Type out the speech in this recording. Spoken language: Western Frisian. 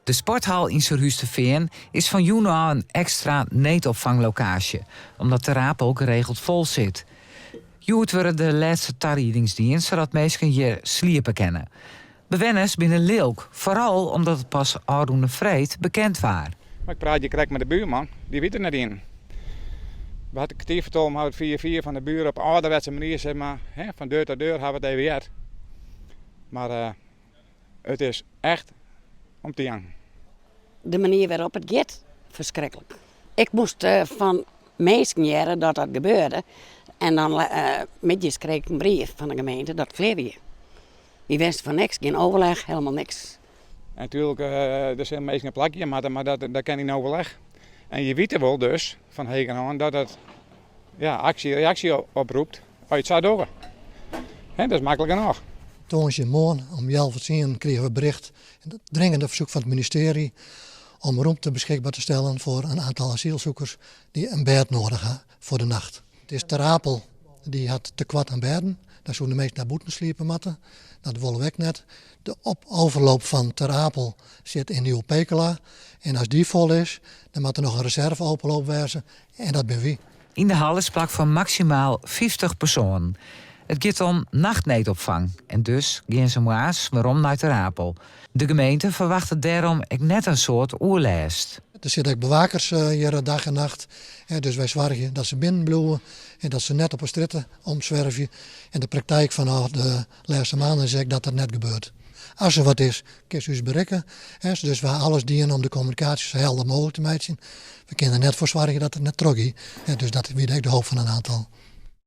De sporthal yn Surhústerfean is fan jûn ôf in ekstra needopfanglokaasje, omdat Ter Apel geregeld fol sit. Hjoed wurde de lêste tariedings dien sadat minsken hjir sliepe kinne. Bewenners binne lilk, foaral omdat it pas ôfrûne freed bekend waard. Mar ik praat hjir krekt mei de buorman, dy wit der net ien. We hat kertier foar tolven hawwe it fia fia fan de buren op âlderwetse manier, sis mar, hè, fan deur ta deur hawwe we it even heard. Mar it is echt om te janken. De manier wêrop't it giet, ferskriklik. Ik moast fan minsken hearre dat dat gebeurde en dan middeis kreeg ik in brief fan de gemeente dat it klear wie. Wy wisten fan niks, gjin overleg, helemaal niks. En natuerlik, der sille minsken in plak jaan moatte, mar dat kin yn overleg. En je witte wol dus fan hegerhân dat it ja, aksje, reaksje oproept as je it sa dogge. Dat is maklik genôch. Tongersdeitemoarn om 9.30 krigen we bericht, it dringende fersyk fan it ministearje om romte beskikber te stellen foar in oantal asylsykers dy't in bêd nedich ha foar de nacht. It is Ter Apel dy hat tekoart oan bêden. Dan soene de minsken dêr bûten sliepe moatte. Dat wolle we ek net. De overloop fan Ter Apel sit yn Nieuwe Pekela. En as dy fol is, dan moat der noch in reserve-overloop wêze. En dat binne wy. Yn de hal is plak foar maksimaal 50 persoanen. It giet om nachtneedopfang en dus gean se moarns werom nei Ter Apel. De gemeente ferwachtet dêrom ek net in soad oerlêst. Der sitte ek bewakers hjir dag en nacht. Dus wy soargje dat se binnen bliuwe en dat se net op 'e strjitte omswervje. En de praktyk fan de lêste maanden is ek dat dat net gebeurt. As der wat is, kinst ús berikke. Dus we ha alles dien om de kommunikaasje sa helder mooglik te meitsjen. We kinne der net foar soargje dat it net trochgiet. Dus dat wie ek de hoop fan in oantal.